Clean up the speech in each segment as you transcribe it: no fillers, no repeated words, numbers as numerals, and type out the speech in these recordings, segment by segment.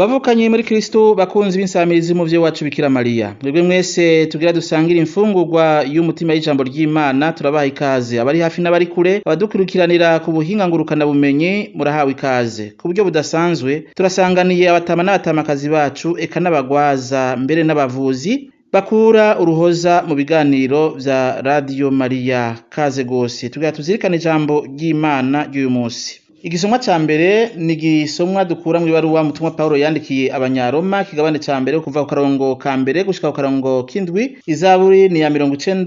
Bavukanye muri Kristo, bakunzi b'insamirizi muvyo wacu Bikira Mariya, mwebwe mwese tugira dusangira imfungurwa y'umutima y'ijambo ry'Imana, turabaha ikaze. Abari hafi n'abari kure, abadukurikiranira ku buhinga ngurukana bumenyi, murahawe ikaze ku buryo budasanzwe. Turasanganiye abatama n'abatamakazi bacu, eka n'abagwaza, mbere n'abavuzi bakura uruhoza mu biganiro vya Radio Maria. Kaze gose, tugira tuzirikane ijambo ry'Imana ry'uyu munsi. Igisomwa ca mbere ni igisomwa dukura mw'ibaruwa mutumwa Paulo yandikiye Abanyaroma, kigabane ca mbere, kuva ku karongo ka mbere gushika ku karongo k'indwi. Izaburi ni ya 97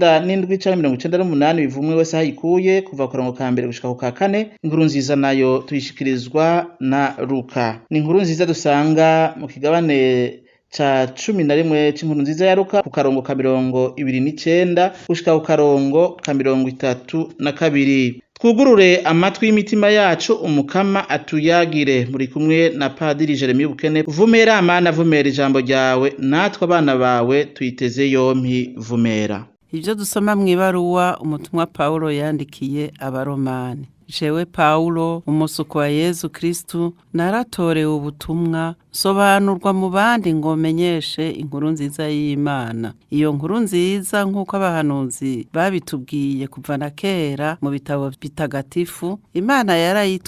canke 98, bivumwe wese aho ayikuye, kuva ku karongo ka mbere gushika ku ka kane. Inkuru nziza nayo tuyishikirizwa na Luka. Ni inkuru nziza dusanga mu kigabane ca 11 c'inkuru nziza ya Luka, ku karongo ka 29 gushika ku karongo ka 32. Twugurure amatwi y'imitima yacu, Umukama atuyagire. Muri kumwe na Padiri Jeremy Bukene. Vumera Mana, vumera ijambo ryawe, natwe abana bawe tuyiteze yompi, vumera. Ibyo dusoma mu ibaruwa umutumwa Paulo yandikiye Abaromani. Jewe Paulo, umusuku wa Yezu Kristu, naratorewe ubutumwa, sobanurwa mu bandi ngo menyeshe inkuru nziza y'Imana. Iyo nkuru nziza, nk'uko abahanuzi babitubwiye kuva na kera mu bitabo bitagatifu, Imana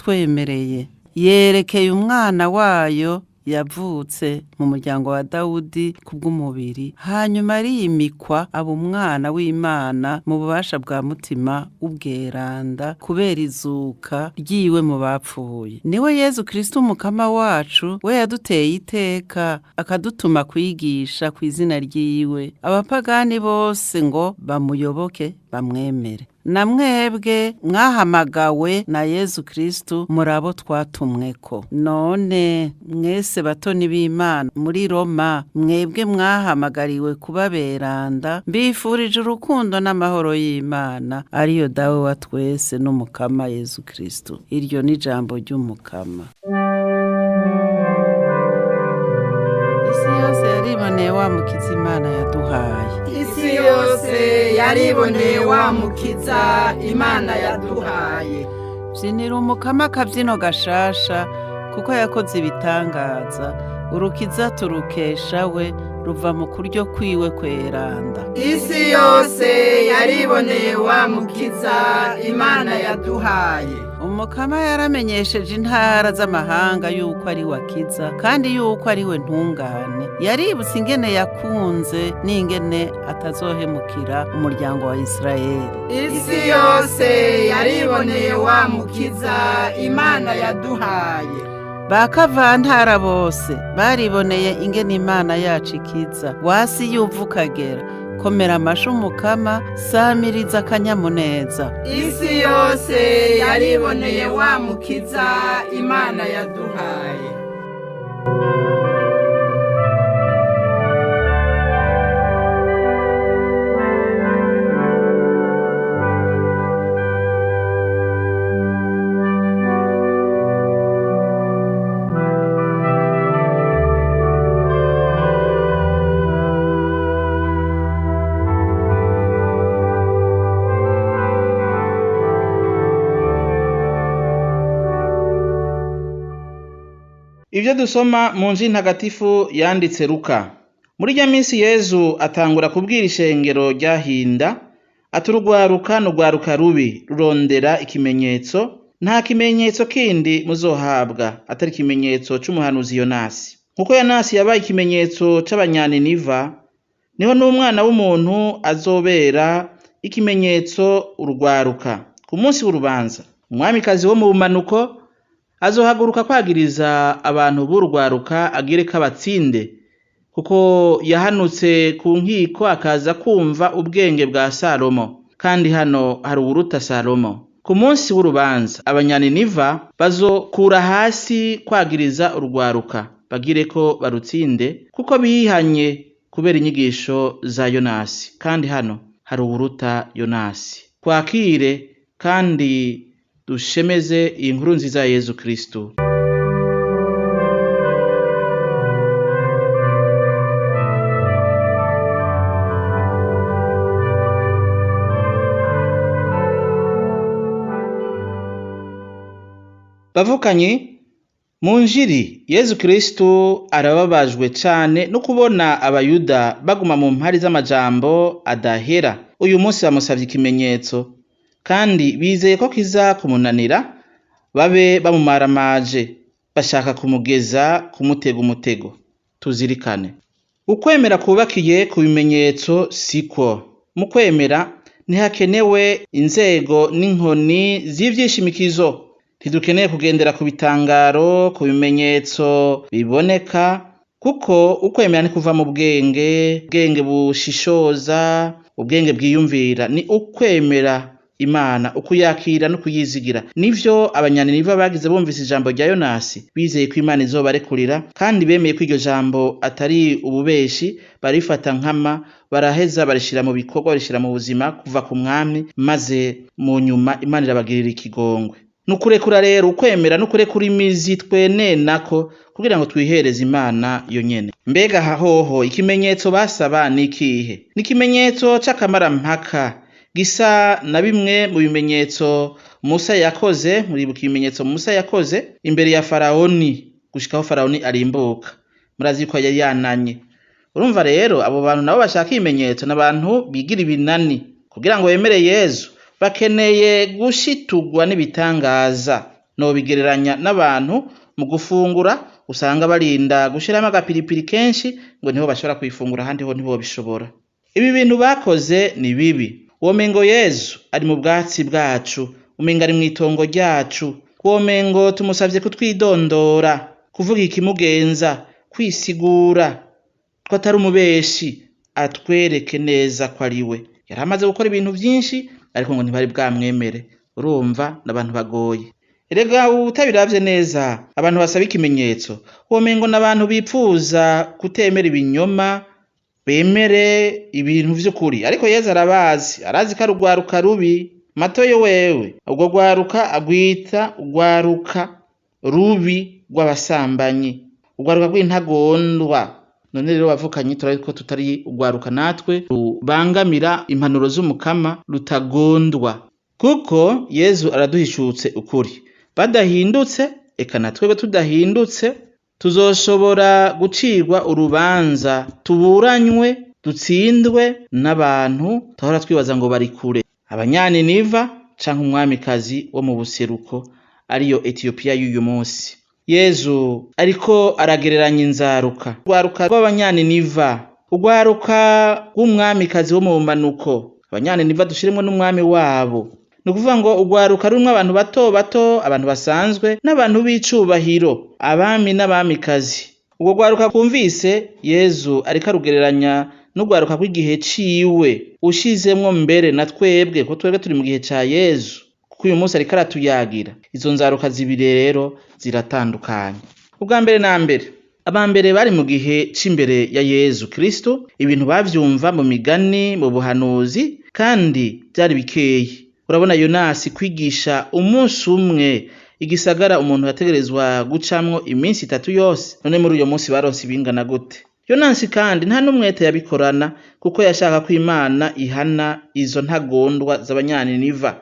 yarayitwemereye. Yerekeye umwana wayo yavutse mu muryango wa Dawudi kubw'umubiri, hanyuma arimikwa aba umwana w'Imana mu bubasha bwa Mutima w'ubweranda kubera izuka ryiwe mu bapfuye. Niwe Yezu Kristo Umukama wacu, we yaduteye iteka akadutuma kwigisha ku izina ryiwe abapagani bose ngo bamuyoboke, bamwemere. Na mwebwe mwahamagawe na Yezu Kristu, murabo twatumweko. None mwese batoni b'Imana muri Roma, mwebwe mwahamagariwe kuba beranda, mbifurije urukundo n'amahoro y'Imana ariyo Dawe wa twese n'Umukama Yezu Kristu. Iryo ni ijambo ry'Umukama. Isi yose yariboneye wa mukiza Imana yaduhaye. Isi yose yariboneye wa mukiza Imana yaduhaye. Byinira Umukama akabyino gashasha, kuko yakoze ibitangaza. Urukiza turukesha we, ruva mu kuryo kwiwe kweranda. Isi yose yariboneye wa mukiza Imana yaduhaye. Umukama yaramenyesheje intara z'amahanga yuko ari we akiza kandi yuko ari we ntungane. Yaributse ingene yakunze n'ingene atazohemukira umuryango wa Isirayeli. Isi yose yariboneye wa mukiza Imana yaduhaye. Ba kavantara bose bariboneye ingene Imana yacu ikiza. Wasi yuva ukagera, komera amashi Umukama, samiriza akanyamuneza. Isi yose yariboneye wa mukiza Imana yaduhaye. Ibyo dusoma mu nzu ntagatifu yanditse Luka. Muri rya minsi Yezu atangura kubwira ishengero ryahinda ati: "Urugwaruka n'urwaruka rubi rurondera ikimenyetso, nta kimenyetso kindi muzohabwa atari ikimenyetso c'umuhanuzi Yonasi. Nkuko Yonasi yabaye ikimenyetso c'Abanyaniniva, niho n'umwana w'umuntu azobera ikimenyetso urugwaruka. Ku munsi w'urubanza, umwamikazi wo mu bumanuko azohaguruka kwagiriza abantu b'urugwaruka, agire ko abatsinde, kuko yahanutse ku nkiko akaza kumva ubwenge bwa Salomo, kandi hano hari uwuruta Salomo. Ku munsi w'urubanza, Abanyaniniva bazokura hasi kwagiriza urugwaruka, bagire ko barutsinde, kuko bihanye kubera inyigisho za Yonasi, kandi hano hari uwuruta Yonasi." Twakire kandi dushemeze iyi nkuru nziza ya Yezu Kristo. Bavukanyi, Mu njiri Yezu Kristu arababajwe cane no kubona abayuda baguma mu mpari z'amajambo adahera. Uyu munsi bamusavye ikimenyetso kandi bizeye ko kiza kumunanira, babe bamumaramaje, bashaka kumugeza kumutega umutego. Tuzirikane ukwemera kubakiye ku bimenyetso siko. Mu kwemera ntihakenewe inzego n'inkoni z'ivyishimikizo. Ntidukeneye kugendera ku bitangaro, ku bimenyetso biboneka, kuko ukwemera ni kuva mu bwenge, ubwenge bushishoza, ubwenge bwiyumvira. Ni ukwemera Imana, ukuyakira no kuyizigira. Nivyo abanyaniniva bagize bumvise ijambo rya Yonasi, bizeye ko Imana izobarekurira, kandi bemeye ko iryo jambo atari ububeshi, barifata nkama, baraheza barishira mu bikorwa, barishira mu buzima kuva ku mwami, maze mu nyuma Imana irabagirira ikigongwe. Nukurekura rero ukwemera nukurekura imizi twenenako kugira ngo twihereze Imana yonyene. Mbega hoho ikimenyetso basaba ni ikihe? Ni ikimenyetso c'akamarampaka gisa na bimwe mu bimenyetso Musa yakoze. Muribuka ibimenyetso Musa yakoze imbere ya Faraoni gushikaho Faraoni arimbuka. Murazi ko yari yananye. Urumva rero abo bantu nabo bashaka ibimenyetso n'abantu bigira ibinani kugira ngo bemere Yezu. Bakeneye gushitugwa n'ibitangaza. Nobigereranya n'abantu mu gufungura usanga barinda gushiramo agapiripiri kenshi ngo niho bashobora kuyifungura, ahandi ho ntibobishobora. Ibi bintu bakoze ni bibi. Womengo Yezu ari mu bwatsi bwacu, umengo ari mw'itongo ryacu, womengo tumusavye kutwidondora, kuvuga ikimugenza, kwisigura, ko atari umubeshi, atwereke neza ko ari we. Yari amaze gukora ibintu vyinshi ariko ngo ntibari bwamwemere. Urumva n'abantu bagoye. Erega utabiravye neza, abantu basaba ikimenyetso womengo n'abantu bipfuza kutemera ibinyoma, bemere ibintu vy'ukuri. Ariko Yezu arabazi, arazi ko ari urwaruka rubi. Matoyo wewe urwo rwaruka agwita urwaruka rubi rw'abasambanyi, urwaruka rw'intagondwa. None rero bavukanye, turazi ko tutari urwaruka natwe rubangamira impanuro z'umukama, rutagondwa, kuko Yezu araduhishutse ukuri. Badahindutse, eka na twebwe tudahindutse, tuzoshobora gucirwa urubanza, tuburanywe, dutsindwe n'abantu tahora twibaza ngo bari kure, abanyaniniva canke umwamikazi wo mu buseruko ariyo Etiyopiya y'uyu munsi. Yezu ariko aragereranya inzaruka, urwaruka rw'abanyaniniva, urwaruka rw'umwamikazi wo mu bumanuko. Abanyaniniva dushiremwo n'umwami wabo. Ni ukuvuga ngo urwaruka rurimwo abantu bato bato, abantu basanzwe n'abantu b'icubahiro, abami n'abamikazi. Urwo rwaruka twumvise Yezu ariko arugereranya n'urwaruka rw'igihe ciwe, ushizemwo mbere na twebwe, ko twebwe turi mu gihe ca Yezu, kuko uyu munsi ariko aratuyagira. Izo nzaruka zibiri rero ziratandukanye. Ubwa mbere na mbere, abambere bari mu gihe c'imbere ya Yezu Kristo, ibintu bavyumva mu migani, mu buhanuzi, kandi vyari bikeyi. Urabona Yonasi kwigisha umunsi umwe igisagara umuntu yategerezwa gucamwo iminsi itatu yose, none muri uyo munsi baronse ibingana gute? Yonasi kandi nta n'umwete yabikorana, kuko yashaka ko Imana ihana izo ntagondwa z'abanyaniniva.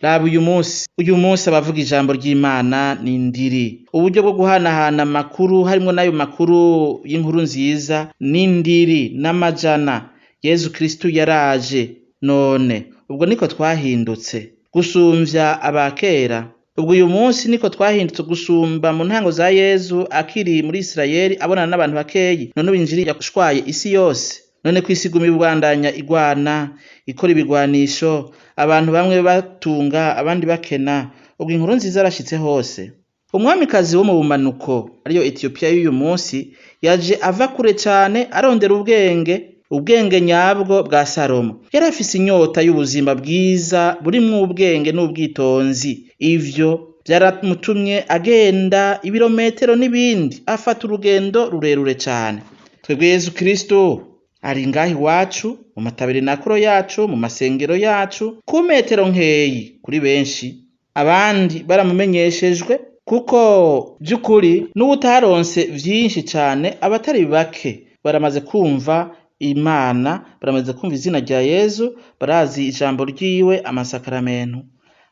Raba uyu munsi, uyu munsi abavuga ijambo ry'Imana ni ndiri. Uburyo bwo guhanahana amakuru harimwo n'ayo makuru y'inkuru nziza ni ndiri n'amajana. Yezu Kristu yaraje, none ubwo niko twahindutse gusumvya abakera. Ubwo uyu munsi niko twahindutse gusumba mu ntango za Yezu akiri muri Isirayeli abonana n'abantu bakeyi. None ubu injiri yashwaye isi yose. None kw'isi iguma ibandanya igwana, ikora ibigwanisho, abantu bamwe batunga abandi bakena. Ubwo inkuru nziza yarashitse hose. Umwamikazi wo mu bumanuko ariyo Etiyopiya y'uyu munsi yaje ava kure cane arondera ubwenge, ubwenge nyabwo bwa Salomo. Yari afise inyota y'ubuzima bwiza burimwo ubwenge n'ubwitonzi. Ivyo vyaramutumye agenda ibirometero n'ibindi, afata urugendo rurerure cane. Twebwe Yezu Kristo ari ngaha iwacu, mu mataberenakuro yacu, mu masengero yacu, ku metero nkeyi kuri benshi. Abandi baramumenyeshejwe, kuko vy'ukuri n'uwutaronse vyinshi cane, abatari bake baramaze kumva Imana, baramaze kumva izina rya Yezu, barazi ijambo ryiwe, amasakaramentu.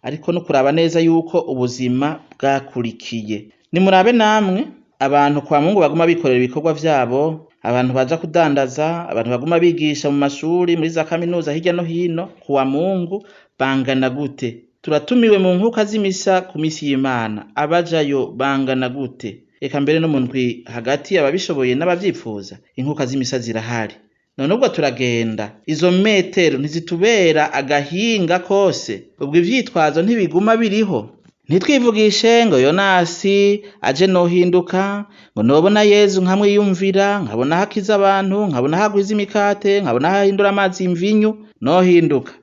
Ariko no kuraba neza yuko ubuzima bwakurikiye. Nimurabe namwe abantu kwa Mungu baguma bikorera ibikorwa vyabo, abantu baja kudandaza, abantu baguma bigisha mu mashuri, muri za kaminuza hirya no hino kuwa Mungu bangana gute? Turatumiwe mu nkuka z'imisa ku misi y'Imana, abajayo bangana gute? Eka mbere no mu ndwi hagati ababishoboye n'abavyipfuza, inkuka z'imisa zirahari. None ubwo turagenda, izo metero ntizitubera agahinga kose? Ubwo ivyitwazo ntibiguma biriho? Ntitwivugishe ngo Yonasi aje nohinduka, ngo nobona Yezu nkamwiyumvira, nkabona aho akiza abantu, nkabona aho agwiza imikate, nkabona aho ahindura amazi imvinyu, nohinduka.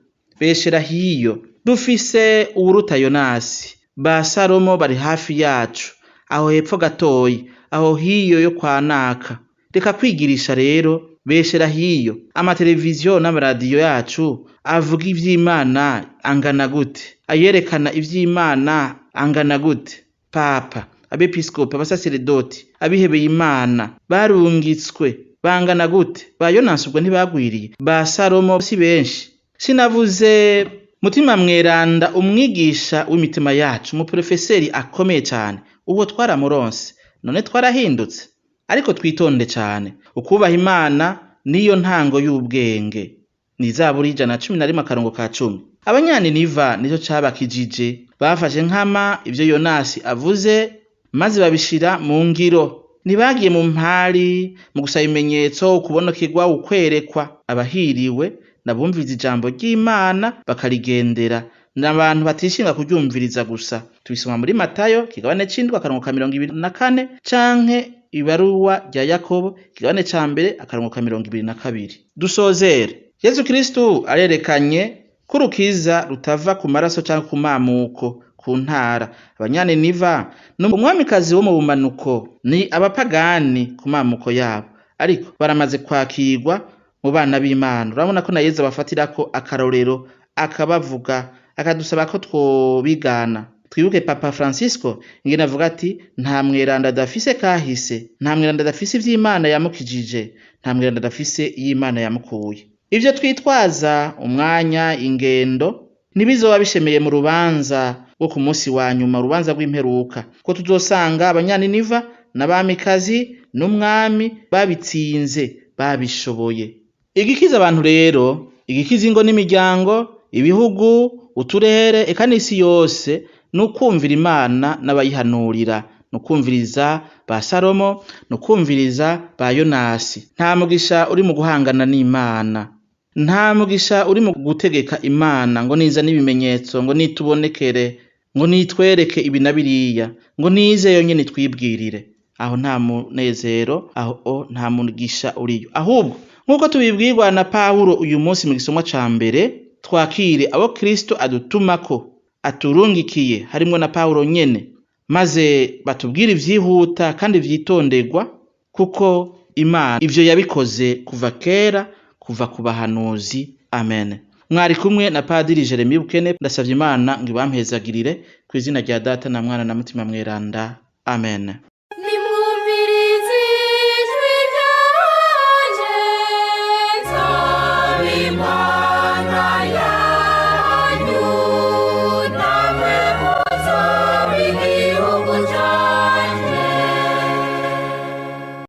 Beshera hiyo. Dufise uwuruta Yonasi. Ba Salomo bari hafi yacu, aho hepfo gatoyi, aho hiyo yo kwa naka. Reka kwigirisha rero, beshera hiyo. Amateleviziyo n'amaradiyo yacu avuga ivy'Imana angana gute? Ayerekana ivy'Imana angana gute? Papa, abepiskopi, abasaseredoti, abihebeye Imana barungitswe bangana gute? Ba Yonasi ubwo ntibagwiriye? Ba Salomo si benshi? Sinavuze Mutima Mweranda, umwigisha w'imitima yacu, umuprofeseri akomeye cane, uwo twaramuronse, none twarahindutse. Ariko twitonde cane, ukubaha Imana niyo ntango y'ubwenge. Ni Zaburi 111 akarongo ka 10. Abanyaniniva nico cabakijije, bafashe nkama ivyo Yonasi avuze maze babishira mu ngiro. Ntibagiye mu mpari, mu gusaba ibimenyetso, ukubonekerwa, ukwerekwa. Abahiriwe nabumviriza ijambo ry'Imana bakarigendera, n'abantu batishinga kuryumviriza gusa. Tubisoma muri Matayo kigabane c'indwi akarongo ka 24 canke ibaruwa rya Yakobo kigabane ca mbere akarongo ka 22. Dusozere. Yezu Kristu arerekanye ko urukiza rutava ku maraso canke ku mamuko, ku ntara. Abanyaniniva ni umwamikazi wo mu bumanuko, ni abapagani ku mamuko yabo, ariko baramaze kwakirwa mu bana b'Imana. Urabona ko na Yezu abafatirako akarorero, akabavuga, akadusaba ko twobigana. Twibuke Papa Francisco ingene avuga ati nta mweranda adafise kahise, nta mweranda adafise ivy'Imana yamukijije, nta mweranda adafise iy'Imana yamukuye. Ivyo twitwaza umwanya, ingendo, ntibizoba bishemeye mu rubanza rwo ku munsi wa nyuma, urubanza rw'imperuka, ko tuzosanga abanyaniniva n'abamikazi n'umwami babitsinze, babishoboye. Igikiza abantu rero, igikiza ingo n'imiryango, ibihugu, uturere, eka n'isi yose, ni ukwumvira Imana n'abayihanurira, ni ukwumviriza ba Salomo, ni ukwumviriza ba Yonasi. Nta mugisha uri mu guhangana n'Imana, nta mugisha uri mu gutegeka Imana ngo niza n'ibimenyetso, ngo nitubonekere, ngo nitwereke ibi na biriya, ngo nize yonyene itwibwirire. Aho nta munezero, aho nta mugisha uriyo. Ahubwo nk'uko tubibwirwa na Pawulo uyu munsi mu gisomwa ca mbere, twakire abo Kristo adutumako, aturungikiye, harimwo na Pawulo nyene, maze batubwire ivyihuta kandi vyitonderwa, kuko Imana ivyo yabikoze kuva kera, kuva ku bahanuzi. Amen. Mwari kumwe na Padiri Jeremy Bukene. Ndasavye Imana ngo ibampezagirire ku izina rya Data na Mwana na Mutima Mweranda. Amen.